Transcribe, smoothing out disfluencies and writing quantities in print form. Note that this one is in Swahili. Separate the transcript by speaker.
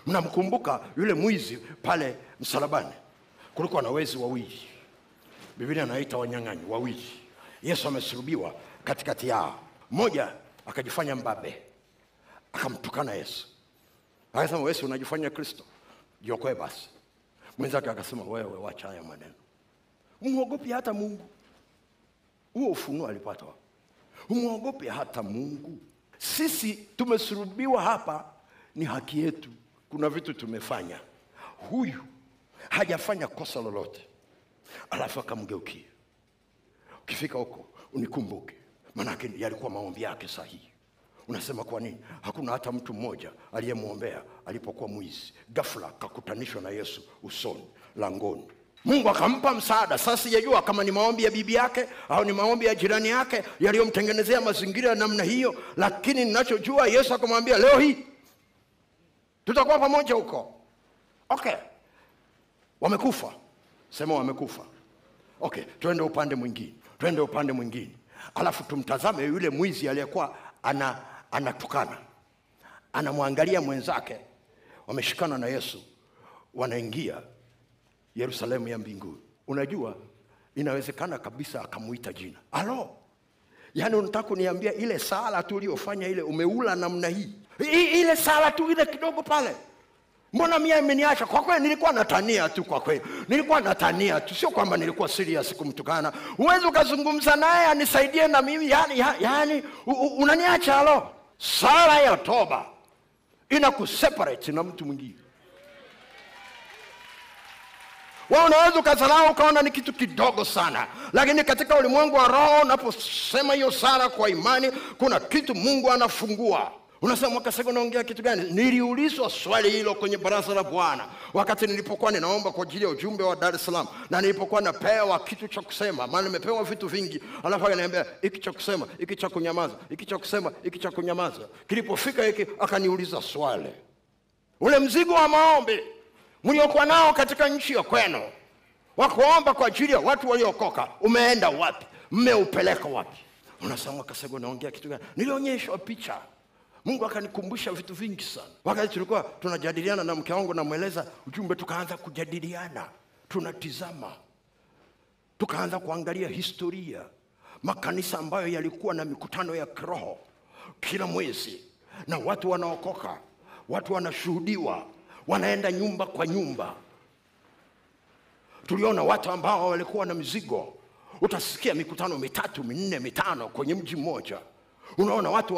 Speaker 1: Mnamkumbuka yule mwizi pale msalabani? Kulikuwa na wezi wawili, Biblia inaita wanyang'anyi wawili. Yesu amesulubiwa katikati yao. Mmoja akajifanya mbabe, akamtukana Yesu. Akasema, Yesu unajifanya Kristo, jiokoe basi. Mwenzake akasema, wewe wacha haya maneno, muogopi hata Mungu. Huo ufunuo alipata. Muogopi hata Mungu. Sisi tumesulubiwa hapa, ni haki yetu. Kuna vitu tumefanya. Huyu hajafanya kosa lolote. Alafu akamgeukia, ukifika huko unikumbuke. Manake yalikuwa maombi yake sahihi. Unasema kwa nini? Hakuna hata mtu mmoja aliyemuombea alipokuwa mwizi. Ghafla akakutanishwa na Yesu usoni, langoni. Mungu akampa msaada. Sasa sijajua kama ni maombi ya bibi yake au ni maombi ya jirani yake yaliyomtengenezea mazingira ya namna hiyo, lakini ninachojua Yesu akamwambia, leo hii tutakuwa pamoja huko. Okay. Wamekufa. Sema wamekufa. Okay, twende upande mwingine. Twende upande mwingine. Alafu tumtazame yule mwizi aliyekuwa anatukana. Anamwangalia mwenzake. Wameshikana na Yesu. Wanaingia Yerusalemu ya mbinguni. Unajua inawezekana kabisa akamuita jina. Alo. Yaani unataka kuniambia ile sala tu uliyofanya ile umeula namna hii? Ile sala tu ile kidogo pale. Mbona mimi imeniacha? Kwa kweli nilikuwa natania tu, kwa kweli. Nilikuwa natania tu, sio kwamba nilikuwa serious kumtukana. Uwezi ukazungumza naye anisaidie na mimi, yani unaniacha alo. Sala ya toba inakuseparate na mtu mwingine. Wewe unaweza ukadharau ukaona ni kitu kidogo sana, lakini katika ulimwengu wa roho unaposema hiyo sala kwa imani, kuna kitu Mungu anafungua. Unasema Mwakasege unaongea kitu gani? Niliulizwa swali hilo kwenye baraza la Bwana wakati nilipokuwa ninaomba kwa ajili ya ujumbe wa Dar es Salaam, na nilipokuwa napewa kitu cha kusema, maana nimepewa vitu vingi, alafu akaniambia hiki cha kusema, hiki cha kunyamaza, hiki cha kusema, hiki cha kunyamaza. Kilipofika hiki akaniuliza swali. Ule mzigo wa maombi mliokuwa nao katika nchi ya kwenu wa kuomba kwa ajili ya watu waliokoka, umeenda wapi? Mmeupeleka wapi? Unasema Mwakasege unaongea kitu gani? Nilionyeshwa picha. Mungu akanikumbusha vitu vingi sana. Wakati tulikuwa tunajadiliana na mke wangu, namueleza ujumbe, tukaanza kujadiliana, tunatizama, tukaanza kuangalia historia, makanisa ambayo yalikuwa na mikutano ya kiroho kila mwezi, na watu wanaokoka, watu wanashuhudiwa, wanaenda nyumba kwa nyumba. Tuliona watu ambao walikuwa na mizigo. Utasikia mikutano 3, 4, 5 kwenye mji mmoja. Unaona watu